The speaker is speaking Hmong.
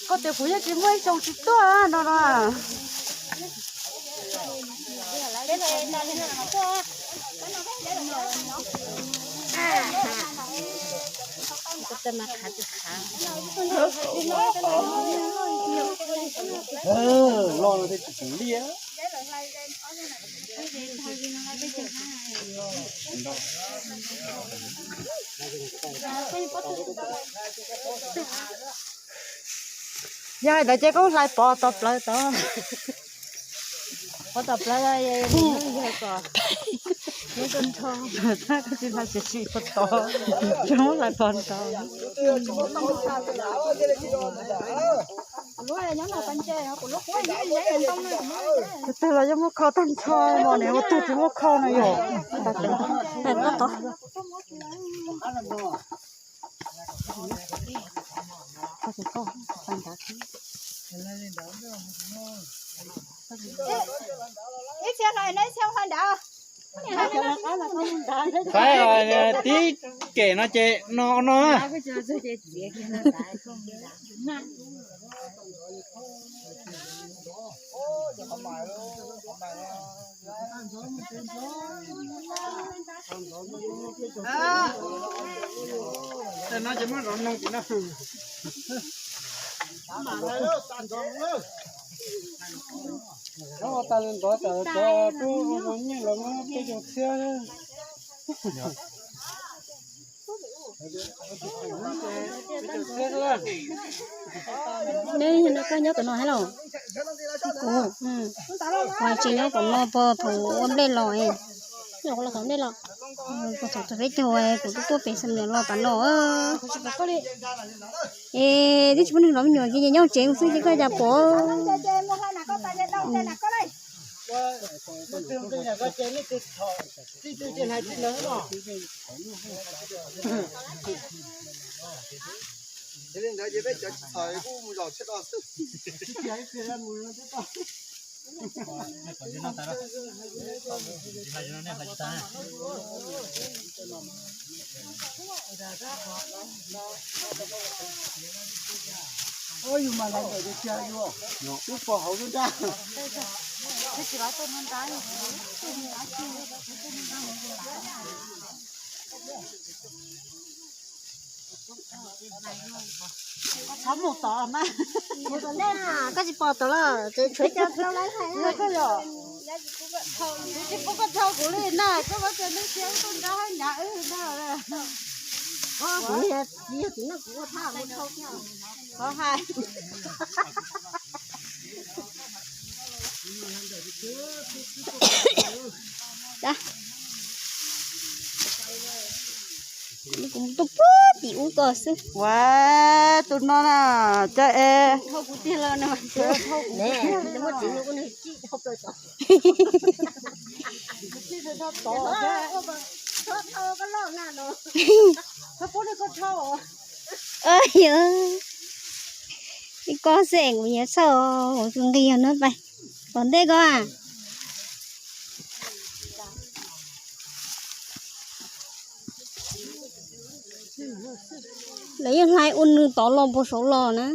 Koj tias kuv yeej tsis muaj ib xyoo tsis tuaj no no. Los no tej tsis tsis liaj. Yog hais ntawd ces koj hlais pov tod plawv tod. Pov tod plawv yog kom neb koj nrho. Koj tsis hlais tsis tsis pov tod, tsis muab hlais pov tod. Tus twg los yeej muab kho tag nrho, mos niam ua tug tsis muab kho no yom. Ib txhia hlais no, ib txhia hlais nrad. Faib tib kem no ces no no. Tej no ces muab zov noog tim no. Ua tas li ntawd tas cov tub zoo nyiaj los muab peb caug txhiab. Neb no koj nyob tom no thiab los? Kuv, kuv tsis nyob tom no, puag thaum ua nplej los, los thaum nplej los, puag thaum peb caug kuv twb tuaj pem Xam Nuas los tom no. Es twb tsis muaj neeg los me nyuam ces nyob tsev xwb ces koj cas pom. Yus mas lawv ntawm tus cia yus, twb pom hauv lub nrab. Koj tsis pom tom los tshuav cov rau lawv hais. Kuv tsis pub koj dhau kuv li na, koj muab cov neeg tshiab tuaj nrog hais nyav wb na. Kuv yog txiv yog txiv no kuv ua thaj ua thau thiab. Qhov hais. Kuv tuaj puag tim ub ko xwb. Ua tus no na, cas es Ib kob xwb es kuv yuav txhawj, kuv tus nqi no pais tom ntej ko. Lawv yeej hlais ua nws tod los puag saud los na.